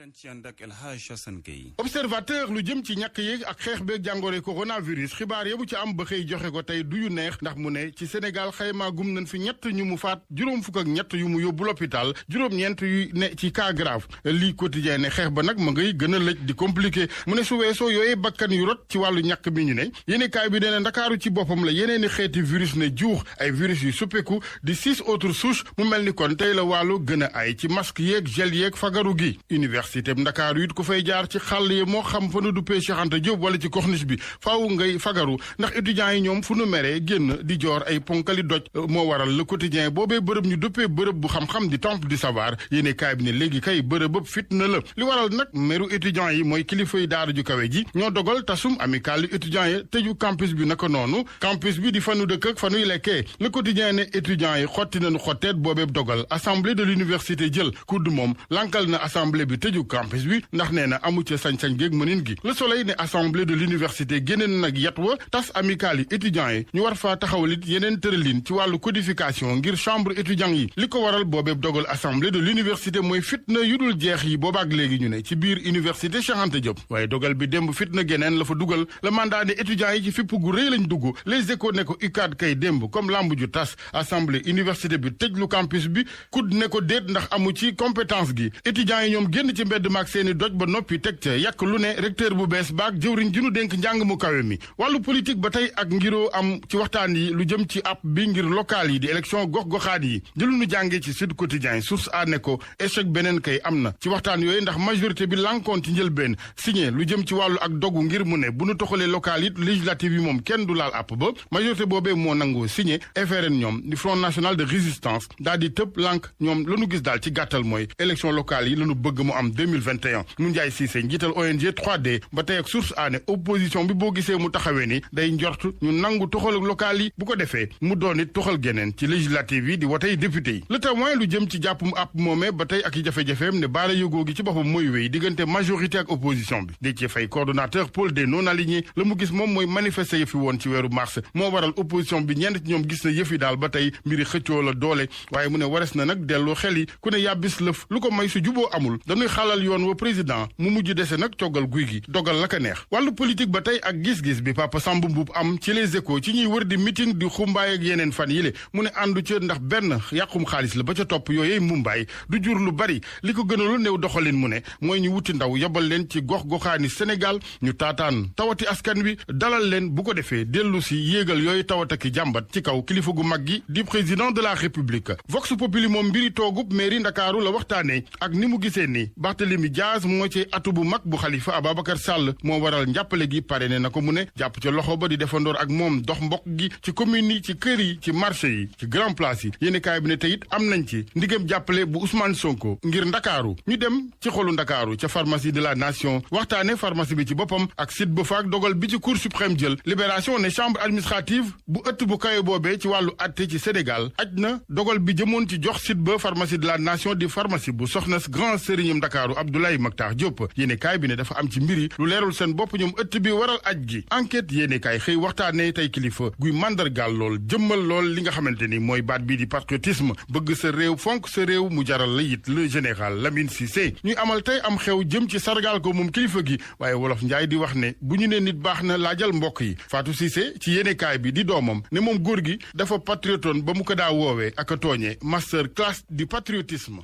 dañ ci ànd ak El Hadj Assane Gueye. observateur lu jëm ci ñàkk yeeg ak xeex beeg jàngoro coronavirus xibaar yabu ci am ba xëy joxe ko tey du yu neex ndax mu ne ci Sénégal xaymaa gum nañ fi ñett ñu mu faat juróom fukk ak ñett yu mu yóbbu l'hôpital juróom-ñeent yu ne ci cas grave lii quotidien ne xeex ba nag ma ngay gën a lëj di compliqué mu ne su weesoo yooyee bakkan yu rot ci wàllu ñàkk bi ñu ne yéenekaay bi nee na Ndakaaru ci boppam la yeneeni xeeti virus ne juux ay virus yu suppeku di 6 autres souches mu mel ni kon tey la wàllu gën a ay ci masque yeeg gel yeeg fagaru gi université bi Ndakaaru it ku fay jaar ci xàll yi moo xam fa nu duppee Cheikh Anta Diop wala ci corniche bi faaw ngay fagaru ndax étudiants yi ñoom fu nu meree génn di joor ay ponkali doj moo waral le quotidien boobee bërëb ñu duppee bërëb bu xam-xam di temple du savoir yéene kaay bi ne léegi kay bërëb fitna la li waral nag meru étudiants yi mooy kilifa yi daara ju kawe ji ñoo dogal tasum amical étudiants yi tëju campus bi naka noonu campus bi di fanu dëkk ak fanuy lekkee le quotidien ne étudiants yi xotti nañu xotteet boobee dogal assemblée de l'université jël kudd moom lankal na assemblée bi tëju campus bi ndax nee na amu ca sañ-sañ géeg mënin gi le soleil ne assemblée de l'université génneen nag yat wa tas amical yi étudiants yi ñu war faa taxawalit yeneen tëralin ci wàllu codification ngir chambre étudiants yi li ko waral boobee dogal assemblée de l'université mooy fitna yu dul jeex yi boobaak léegi ñu ne ci biir université Cheikh Anta Diop waaye dogal bi démb fitna geneen la fa dugal le mandat ne étudiants yi ci fipp gu rëy lañ dugg les échos ne ko UCAD kay démb comme lamb ju tas assemblée université bi tëj lu campus bi kud ne ko déet ndax amu ci compétence gi étudiants yi ñoom génn ci mbedd maak seeni doj ba noppi teg ca yàq lu ne recteur bu bees baak jëwriñ ji nu dénk njàng mu kawe mi wàllu politique ba tey ak ngiroo am ci waxtaan yi lu jëm ci app bi ngir local yi di élection gox-goxaat yi jëlu nu jàngee ci Sud Quotidien source a ne ko échec beneen kay am na ci waxtaan yooyu ndax majorité bi lankoon ci njëlbeen signé lu jëm ci wàllu ak dogu ngir mu ne bu nu toxalee local it législative yi moom kenn du laal app ba majorité boobee moo nangoo signé FRN ñoom di Front National de Résistance daal di tëb lank ñoom lanu gis daal ci gàttal mooy élection locale yi lanu bëgg mu am 2021 mu Ndiaye Cissé njiital ONG 3D ba tey ak source a ne opposition bi boo gisee mu taxawee ni day njort ñu nangu toxal local yi bu ko defee mu doon it toxal geneen ci législative yi di wotey député yi le témoin lu jëm ci jàpp mu app moomee ba tey ak i jafe-jafeem ne baara yógoo gi ci boppam mooy wéy diggante majorité ak opposition bi Déthié Faye coordonnateur pôle des non alignés la mu gis moom mooy manifester yëfi woon ci weeru mars moo waral opposition bi ñenn ci ñoom gis na yëfi daal ba tey mbiri xëccoo la doole waaye mu ne wares na nag delloo xel yi ku ne yàbbis lëf lu ko may su juboo amul dañuy xalal yoon wa président mu mujj dese nag coggal guy gi dogal la ka neex wàllu politique ba tey ak gis-gis bi Papa Samba Mboup am ci les échos ci ñuy wër di meeting di xumbaay ak yeneen fan yile mu ne àndu ca ndax benn yàqum xaalis la ba ca topp yooyey mumbaay du jur lu bari li ko gënalu néew doxalin mu ne mooy ñu wuti ndaw yabal leen ci gox-goxaani Sénégal ñu taataan tawati askan wi dalal leen bu ko defee dellu si yéegal yooyu tawataki jàmbat ci kaw kilifa gu mag gi di président de la république Vox Populi moom mbiri toogub mairie Ndakaaru la waxtaane ak ni mu gisee ni Barthélémy Diaz moo ci atu bu mag bu Khalifa Ababacar Sall moo waral njàppale gi parrainé na ko mu ne jàpp ca loxo ba di defandoor ak moom dox mbokk gi ci commune yi ci kër yi ci marché yi ci grand place yi yéeni kaay bi ne teyit am nañ ci ndigam jàppale bu Ousmane Sonko ngir Ndakaaru ñu dem ci xolu Ndakaaru ca pharmacie de la nation waxtaane pharmacie bi ci boppam ak site ba faak dogal bi ci cour suprême jël libération ne chambre administrative bu ëtt bu kawe boobee ci wàllu atte ci Sénégal aj na dogal bi jëmoon ci jox site ba pharmacie de la nation di pharmacie bu soxna grand sëriñam Ndakaaru Abdoulaye Mactar Diop yéene kaay bi ne dafa am ci mbiri lu leerul seen bopp ñoom ëtt bi waral aj gi enquête yéene kaay xëy waxtaane tey kilifa guy mandargaal lool jëmmal lool li nga xamante ni mooy baat bii di patriotisme bëgg sa réew fonk sa réew mu jaral la it le général Lamine Cissé ñuy amal tey am xew jëm ci sargal ko moom kilifa gi waaye wolof njaay di wax ne bu ñu ne nit baax na laajal mbokk yi Fatou Cissé ci yéenekaay bi di doomam ne moom góor gi dafa patriotoon ba mu ko daa woowee ak a tooñee master classe du patriotisme